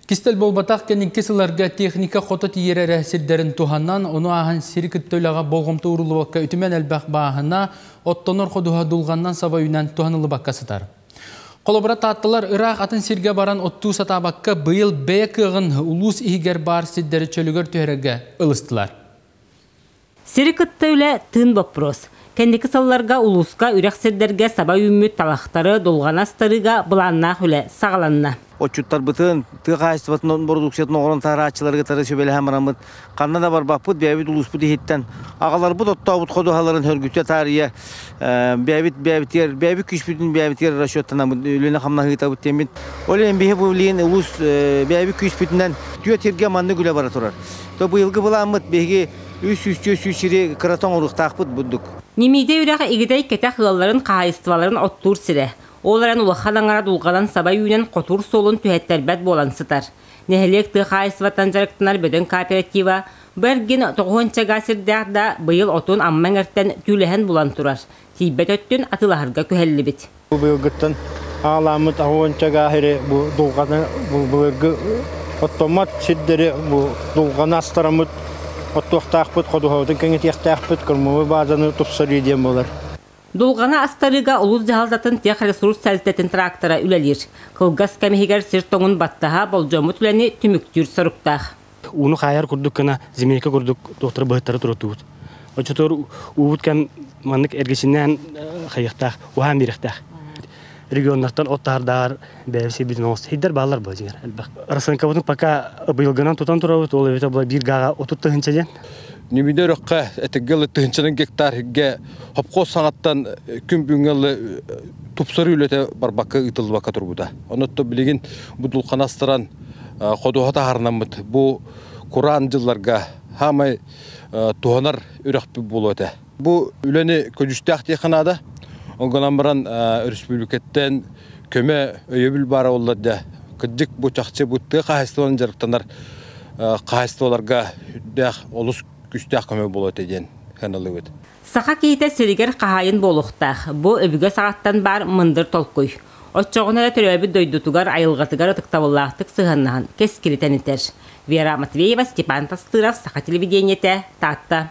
Кистэл буолбатах, кэнники сылларга техника хото тиийэр эрэ сирдэрин туһанан, ону ааһан сири кытта үлэҕэ болҕомто ууруллубакка үтүмэн элбэх бааһына, оттонор ходуһа дулҕаннан саба үүнэн туһаныллыбакка сытар. Холобура, таатталар ыраах атын сиргэ баран оттуу сатаабакка, быйыл бэйэ кыаҕын улуус иһигэр баар сирдэри чөлүгэр түһэрэргэ ылыстылар. Сири кытта үлэ тыын боппуруос. Кэнники сылларга улууска үрэх сирдэргэ саба үүммүт талахтары дулҕаны астарыыга былааннаах үлэ саҕаланна. Отчуттарбытын, тыа хаһаайыстыбатын бородууксуйатын оҥорон таһаарааччылары кытары сүбэлэһэн бараммыт, ханна да барбаппыт, бэйэбит улууспут иһиттэн аҕаларбыт оттообут ходуһаларын хөргүтэ таарыйа бэйэбит бэйэбитигэр бэйэбит күүспүтүн бэйэбитигэр расчеттанабыт, үлэни хамнаһыытабыт диэммит. Ол иһин биһи бу билигин улуус бэйэбит күүспүтүнэн түөрт сиргэ маннык үлэ бара турар. То быйылгы былааммыт биһиги 300-400 сири кырата оҥоруохтаахпыт бурдук. Ньимиидэ үрэх Игидэй кэтэх ыалларын хаһаайыстыбаларын оттуур сирэ. Ол эрэн улахан аҥара дулҕанан саба үүнэн хотуур суолун түһэттэрбэт буолан сытар. Нэһилиэк тыа хаһаайыстыбаттан дьарыктанар бөдөҥ кооператива бу эргин тоҕуһуонча га сирдээх да быйыл отун Амма эҥэртэн түүлэһэн булан турар. Тиийбэт өттүн атыылаһарга күһэллибит. Бу быйылгыттан аҕаламмыт аҕуонча гаһири бу дулҕаны бу былыргы оттоммот сирдэри бу дулҕаны астараммыт оттуохтаахпыт, ходуһабытын кэҥэтиэхтээхпит, кормовой базаны тупсарыы диэн буолар. Дулҕаны астарыыга улуус дьаһалтатын техресурс тэрилтэтин трактора үлэлиир. Кылгас кэм иһигэр сир тоҥун баттаһа болдьоммут үлэни түмүктүүр соруктаах. Ууну хаайар курдук гына змейка курдук туохтары быһыттары туруттубут. Оччотугар уубут кэм маннык эргичиннээн хайыахтаах, уһаан биэриэхтээх. Регионнартан от таһардааҕар бэйэбит сирбитин оҥосто хиддэр бааллар буо дьиҥэр элбэх. Расценкабытын пока быйылгынан тутан турабыт, ол эбэтэ була биир гааҕа 30 тыһыынча диэн. Ньүмүнэ өрөххө этигге ылы тыһыынчанан гектар хигге хопхоз саҥаттан күн бүгүҥҥэ ылы тупсарыы үлэтэ барбакка ыытыллыбакка турбута. Онон билигин бу дулҕаны астаран ходуһа таһаарынаммыт бу кураан дьылларга хаамай туһанар үрэхпит буолуо этэ. Бу үлэни көдьүүстээх диэххэ наада. Ол гынан баран өрөспүүбүлүкэттэн көмө өйөбүл баара буоллар да кырдьык бу чахчы бу тыа хаһаайыстыбанан дьарыктанар хаһаайыстыбаларга үрдээх олус күүстээх көмө буолуо этэ диэн сыаналыыбыт. Саха киһитэ сиригэр хаһаайын буолуохтаах. Бу өбүгэ саҕаттан баар мындыр толкуй. Оччоҕуна эрэ төрөөбүт дойдутугар, айылҕатыгар ытыктабыллаахтык сыһыаннаһан кэскили тэнитэр. Вера Матвеева, Степан Тастыров, Саха телевидениетэ, Таатта.